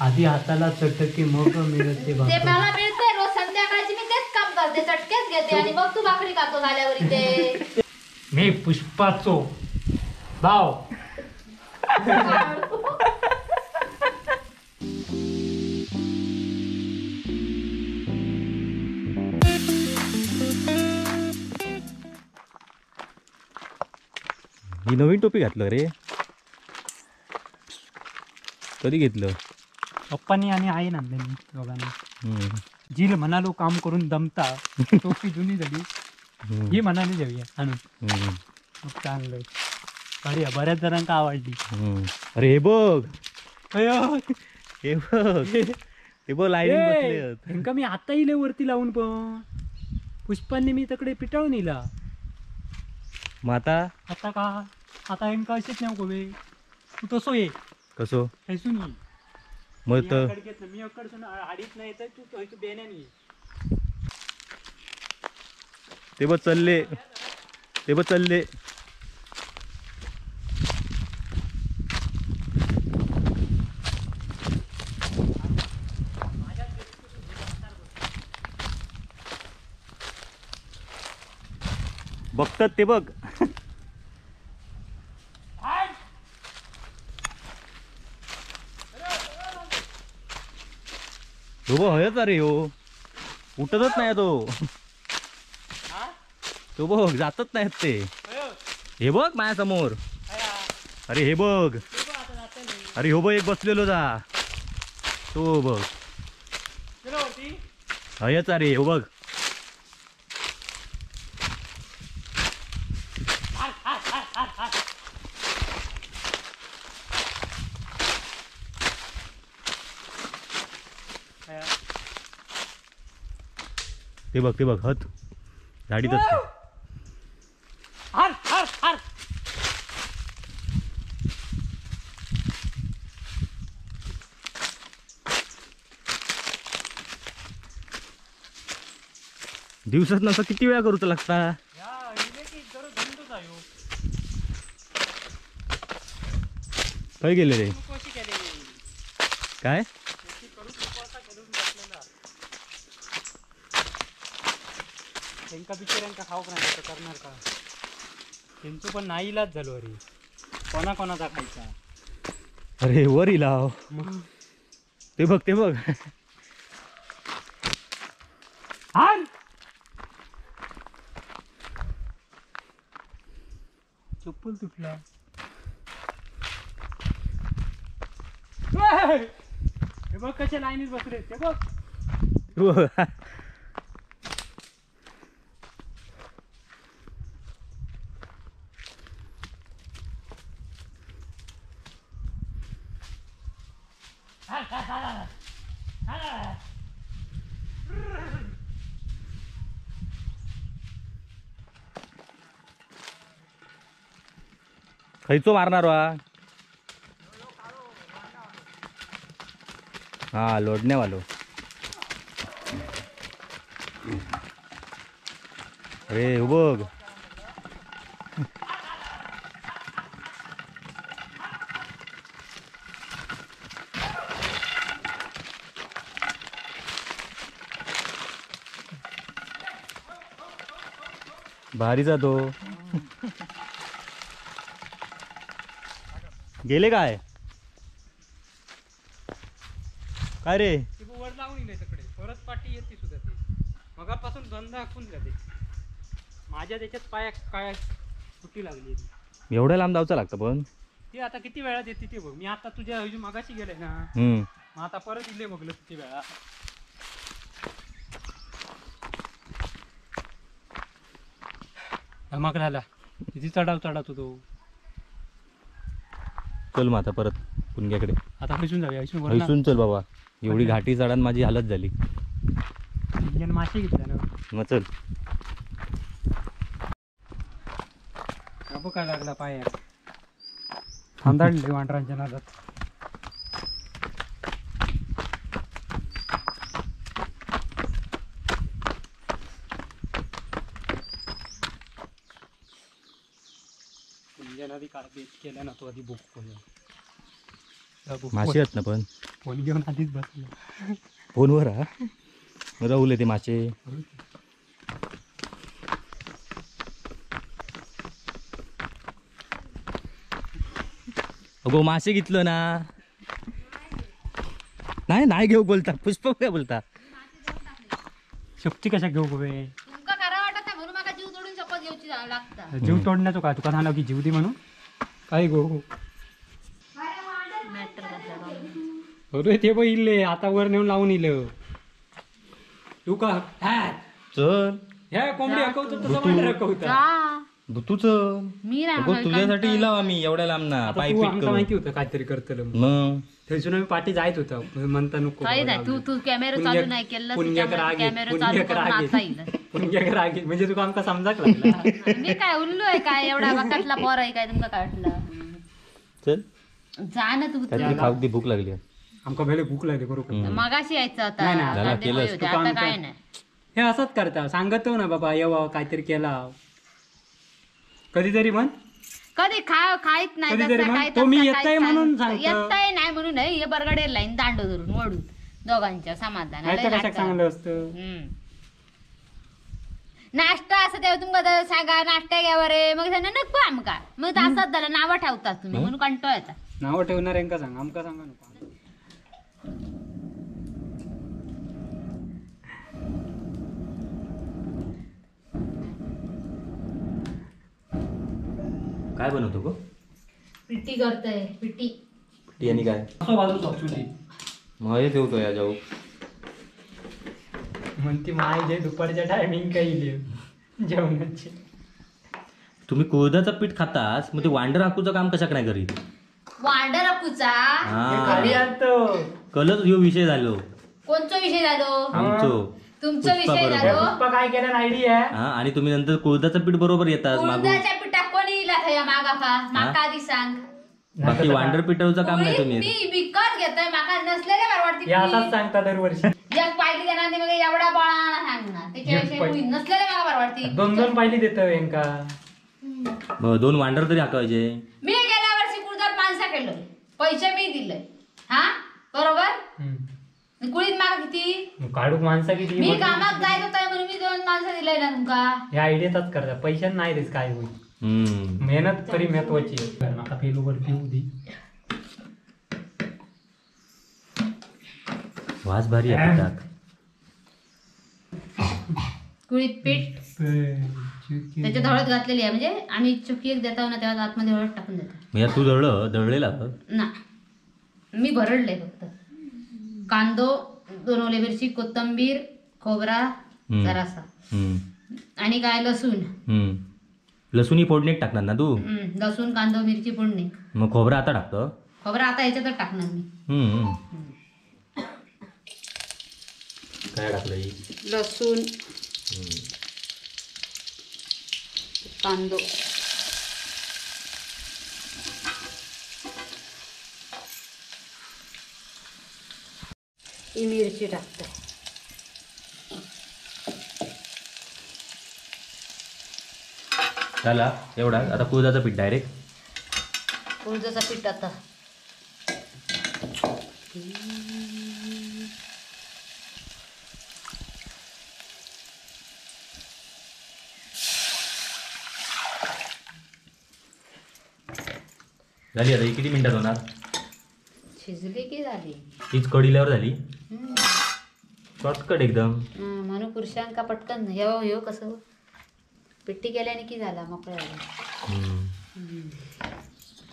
आधी हाताला चटके मग मिळते ते मला मिळते रोज संध्याकाळची. मी तेच काम करते, चटकेच घेते आणि मग तू भाकरी खातो झाल्यावर इथे. मी पुष्पाचो भाव. ही नवीन टोपी घातलं रे, कधी घेतलं? पप्पांनी आणि आई आणले दोघांनी. जिल म्हणालो काम करून दमता, टोपी जुनी झाली, ही म्हणाली जाऊया आणून. मग चांगलं. अरे बऱ्याच जणांना आवडली. अरे हे बघ, हे बघ, हे बघ लाईन बसले. हेंका मी आता इले वरती लावून, पण पुष्पांनी मी तकडे पिटाळून इला. मग आता आता का आता हेंका असेच नाही गोवे. तू तसो ये. कसो थैसून ये. मग मी अकडसून हाडीत नाही तर तू थंयसून बेण्यान ये. ते बघ चालले, ते बघ चालले. बघतात ते बघ. हयच अरे हो, उठतच नाही तो. तो बघ जातच नाहीत ते. हे बघ माझ्या समोर. अरे हे बघ, अरे हो बघ एक बसलेलो जा तो बघ. हयच अरे हो बघ. ते बघ, ते बघ हत झाडीत असते. हर हर हर. दिवसात नसं किती वेळा करूच लागता. काय गेले रे? काय त्यांका बिचाऱ्यांका खाऊक नाही तर करणार का? त्यांचं पण नाही इलाज झालो. अरे कोणा कोणाचा खायचा? अरे वर इलाव. ते बघ, ते बघ. चप्पल तुटला. हे बघ कशा लाईनीत बसले ते बघ. खयचो मारणार वा? हा लोडण्यावालो. अरे हो बघ. भारी जातो. गेले काय? काय रे वर लावून येईल तिकडे परत पाठी येते सुद्धा ते. मगापासून धंदा हाकून जाते माझ्या त्याच्यात पाया काय सुट्टी लागली. एवढ्या लांब जाऊचा लागतं पण ते आता किती वेळात येते ते बघ. मी आता तुझ्या मागाशी गेले ना, मग आता परत इले बघलं किती वेळा. धमाक झाला किती चढाव चढात होतो. चल मग आता परत पुणग्याकडे. आता हसून जाऊया. हसून चल बाबा, एवढी घाटी चढान माझी हालत झाली. मासे घेतल्या ना मग चल. काय लागला पाया थांदाडले वांढरांच्या नादात. आधी काय बेत केला ना तो आधी बुक माशी आहेत ना पण फोन घेऊन आधीच बसलो. फोनवर हा राहुल ते मासे. अगो मासे घेतलं ना. नाही नाही घेऊ बोलता पुष्प काय बोलता. शक्ती कशा घेऊ गोवे? तुमका खरा वाटत नाही म्हणून माका जीव तोडून शपथ घेऊची लागता. जीव तोडण्याचो काय तुका सांगला की जीव दे म्हणून काय गो? अरे ते बघ इल्ले आता वर नेऊन लावून इल तू का. चल ह्या कोंबडी हकवतो तसं मांडर हकवता. तूच तुझ्यासाठी इलाव आम्ही एवढ्या लांब ना पाय पीट करून. माहिती होतं काहीतरी करतलं मग थंयसून आम्ही पाठी जायत होतो म्हणता नको. तू तू कॅमेरा चालू नाही केला. पुण्यक राग म्हणजे तुका आमका समजाक लागला. मी काय उल्लू आहे काय एवढा बकातला पोर आहे काय तुमका काय वाटलं? चल जा ना तू. खाऊ दे, भूक लागली आमका. भले भूक लागली बरोबर. मगाशी यायचं आता आता काय नाही. हे असंच करता सांगतो ना बाबा येवा काहीतरी केला कधीतरी म्हण. कधी खायत नाही तो मी येतय म्हणून सांगतो. येतय नाही म्हणून हे बरगडे लाईन दांडो धरून वडून दोघांच्या समाधान चांगलं असतं. नाश्ता असं तेव्हा तुमका सांगा नाश्ता घ्यावा रे मग सांगा नको आमका. मग असंच झालं नावं ठेवतात तुम्ही म्हणून कंटाळा येता. नावं ठेवणार यांका सांग आमका सांगा नको. काय बनवतो गो? पिट्टी करतोय. पिट्टी पिट्टी आणि काय असो बाजू चुली मग हे ठेवतो या जाऊ म्हणती माय जे दुपारच्या टायमिंग काही जेवणाचे. तुम्ही कुळदाचं पीठ खातास मग ते वांडर हाकूचं काम कशाक नाही करीत? वांडर हाकूचा कलच ह्यो विषय झालो. कोणतो विषय झालो? आमचो तुमचा विषय झालो. काय केलं आयडिया. आणि तुम्ही नंतर कुळदाचं पीठ बरोबर येतात. कुळदाच्या पिठात कोणी इला मागा का माका आधी सांग. बाकी वांडर पिठाचं काम नाही तुम्ही. मी विकत घेतोय माका नसलेले बरं वाटते. असंच सांगता दरवर्षी. एक पायली देणार नाही मग एवढा बळा सांगणार त्याच्याविषयी नसलेले माका बरं वाटते. दोन दोन पायली देतो यांका. दोन वांडर तरी हाकायचे. मी गेल्या वर्षी कुळदात माणसा केलं पैसे मी दिले हा बरोबर. कुळीत मागा किती काढूक माणसा किती मी कामात जायत होता म्हणून मी दोन माणसं दिलंय ना तुमका. ह्या आयडियाचाच करता पैसे नाही रे काय होईल. मेहनत तरी महत्वाची आहे. माका पेलूवर पिऊ दे. वास भारी आहे पिठाक. कुळीत पीठ त्याच्यात हळद घातलेली आहे म्हणजे आम्ही चुकी एक देतो ना तेव्हा आतमध्ये हळद टाकून देतो. तू दळलं दळलेला ना मी भरडले फक्त. कांदो दोन ओले मिरची कोथिंबीर खोबरा जरासा आणि काय लसूण. लसूण फोडणीत टाकणार ना तू? लसूण कांदो मिरची फोडणी. मग खोबरा आता टाकतो? खोबरा आता याच्यातच टाकणार मी. काय टाकलं? लसूण कांदो ही मिरची टाकते. झाला एवढा. आता कुळदाचं पीठ डायरेक्ट. कुळदाचं पीठ आता झाली. आता किती मिनिटात होणार? शिजली की झाली हीच कडील्यावर झाली शॉर्टकट एकदम. म्हणून पुरुषांका पटकन हे हो कसं पिट्टी केल्याने की झाला मोकळा झाला.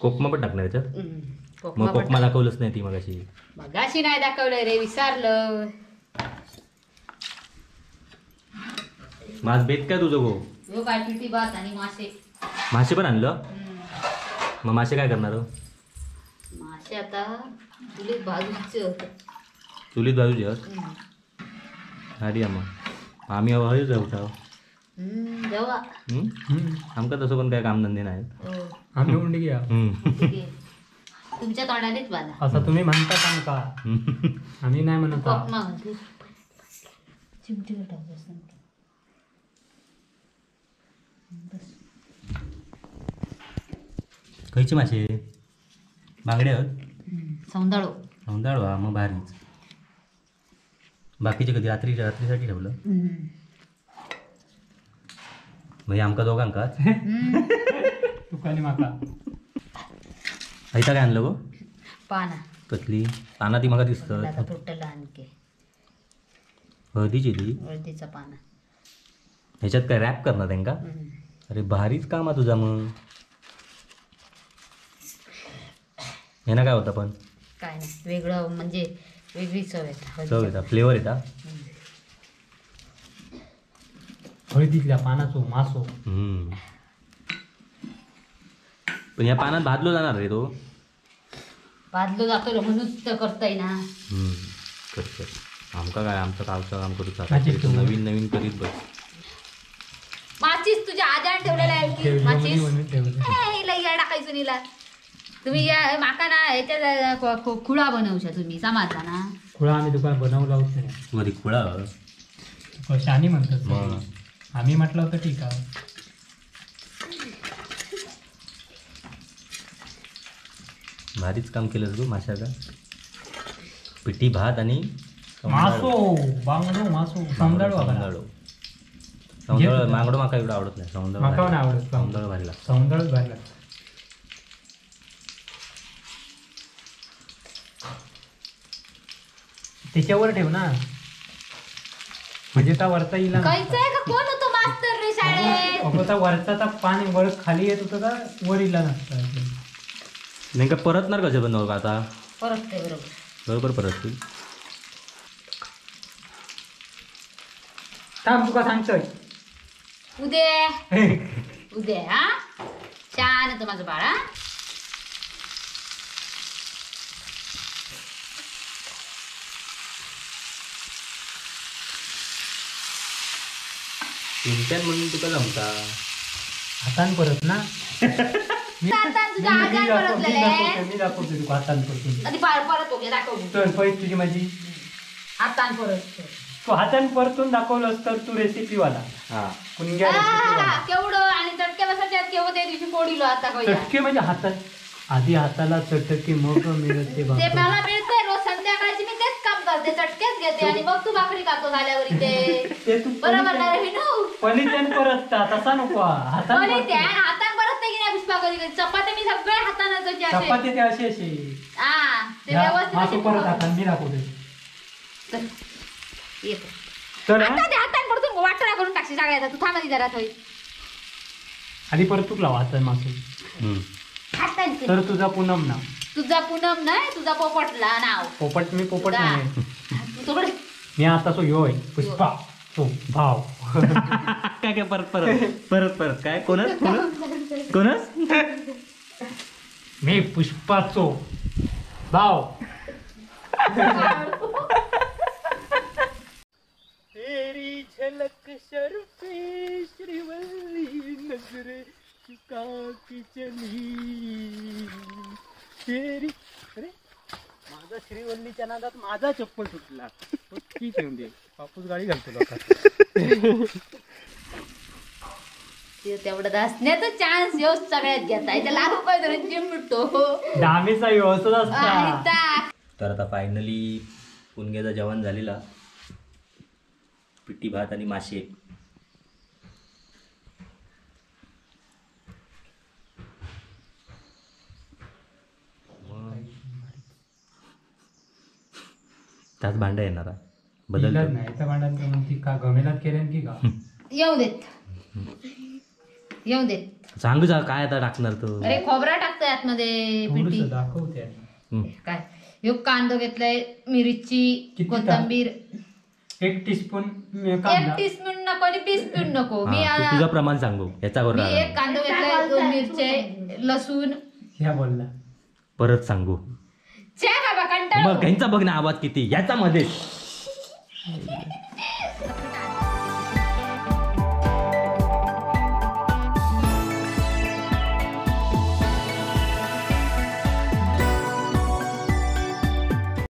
कोकमा पण टाकणार याच्यात? मग कोकमा दाखवलंच नाही ती मगाशी. मगाशी नाही दाखवलं रे विसरलं. माझ बेत काय तुझं गो? हो काय पिटी भात आणि मासे. मासे पण आणलं? मग मासे काय करणार? मासे आता चुलीत भाजूचे होते. चुलीत भाजूचे? अरे मग आम्ही हवाच जाऊ. आमका तसं पण काय कामधंदे नाही. आम्ही उंडी घ्या तुमच्या तोंडानेच बांधा असं तुम्ही म्हणता का? आम्ही नाही म्हणत. खयचे मासे? बांगडे? सौंदाळो. सौंदाळो हा मग भारीच. बाकीचे कधी रात्रीसाठी ठेवलं म्हणजे आमका दोघांकाच. तुका आणि माका. ऐता काय आणलं गो? पाना. कसली पाना? ती माका दिसत तुटलं आणखी. हळदीची ती. हळदीचा पाना. ह्याच्यात काय रॅप करणार त्यांका? अरे भारीच काम आहे तुझा मग. हे ना काय होता पण काय नाही वेगळं, म्हणजे वेगळी चव येतात. चव येतात, फ्लेवर येतात हळदीतल्या पानाचो मासो. पण या पानात भाजलो जाणार रे तो. भाजलो जातो म्हणून तर करताय ना. कर कर. आमका काय आमचं कालचं काम करू, नवीन नवीन करीत बस. माचीस तुझ्या आजान ठेवलेला आहे की माचीस हिला टाकायचो नीला. तुम्ही या माका ना ह्याच्यात खुळा बनवशा तुम्ही समाजला ना. खुळा आम्ही दुकान बनवला होता मध्ये खुळा शानी म्हणतात आम्ही म्हटलं होतं ठीक आहे. भारीच काम केलं तू माशाचा. पिठी भात आणि मासो बांगडो मासो सौंदाळो. सौंदाळो सौंदाळो मांगडो माका एवढं आवडत नाही. सौंदाळो माका नाही आवडत. सौंदाळो भारी लागतं. सौंदाळोच भारी लागतं. त्याच्यावर ठेव ना म्हणजे त्या वरचा येईल. का कोण होतो मास्तर रे शाळेत? अगं वरचा पान वर खाली येत होतं का वर इला नसतं. नाही का परतणार कसं बनव आता? परतते बरोबर बरोबर परततील. थांब तुका सांगतोय. उद्या उद्या हा छान होतं माझं बाळा. चिंतन म्हणून तुका जमता हातान परत ना. मी दाखवतो तुका हातान परतून. आधी परत ओके दाखव. तर पहिली तुझी माझी हातान परत. तू हातान परतून दाखवलंस तर तू रेसिपी वाला. हा कुणग्या रेसिपी वाला केवढं आणि चटके बसायचे केवढं त्या दिवशी फोडिलो आता काय चटके म्हणजे हातात आधी हाताला चटके मग मिळते. ते मला मिळते रोज संध्याकाळची. मी तेच काम करते, चटकेच घेते आणि मग तू भाकरी खातो झाल्यावर इथे. बरोबर ना रे विनू? पलीत्यान परत तसा नको. पलीत्यान हातान परत की नाही पुष्पा? कधी कधी चपाती मी सगळे हाताने चपाती ते अशी अशी हा ते व्यवस्थित परत हातान मी दाखवते. तर आता ते हातान परतून वाटणा करून टाकशी सगळ्या. तू थांब जरा थोडी. आधी परत तुला हातान मासू तर तुझा पूनम ना. तुझा पूनम नाही, तुझा पोपटला नाव. पोपट मी पोपट नाही मी आता सो योय पुष्पा तो भाव. काय काय परत परत परत परत काय कोणच कोणच मी पुष्पाचो भाव. तेरी झलक शर्फे श्रीवल्ली नजरे चुका की चली तेरी. अरे माझा श्रीवल्लीच्या नादात माझा चप्पल सुटला. ठीक येऊन दे बापूस गाडी घालतो लोकांना. तेवढं असण्याचा चान्स येऊ सगळ्यात घेता इथे लागू काय तरी चिमटो डामीचा व्यवस्थित असता. तर आता फायनली पुणग्याचा जेवण झालेला. पिठी भात आणि मासे. त्यात भांडा येणार बदल नाही त्या भांड्यांत का गमेलात केले की का येऊ देत येऊ देत. सांगू जा काय आता टाकणार तू? अरे खोबरा टाकतोय आतमध्ये पिठी दाखवते काय. ह्यो कांदो घेतलाय, मिरची, कोथिंबीर, 1 टीस्पून 1 टीस्पून नको आणि 20 स्पून नको. मी तुझं प्रमाण सांगू याच्यावर. मी 1 कांदो घेतलाय, 2 मिरचे, लसूण. ह्या बोलला परत सांगू. चे बाबा कंटाळा. मग ह्यांचा बघ ना आवाज किती याचा मध्ये.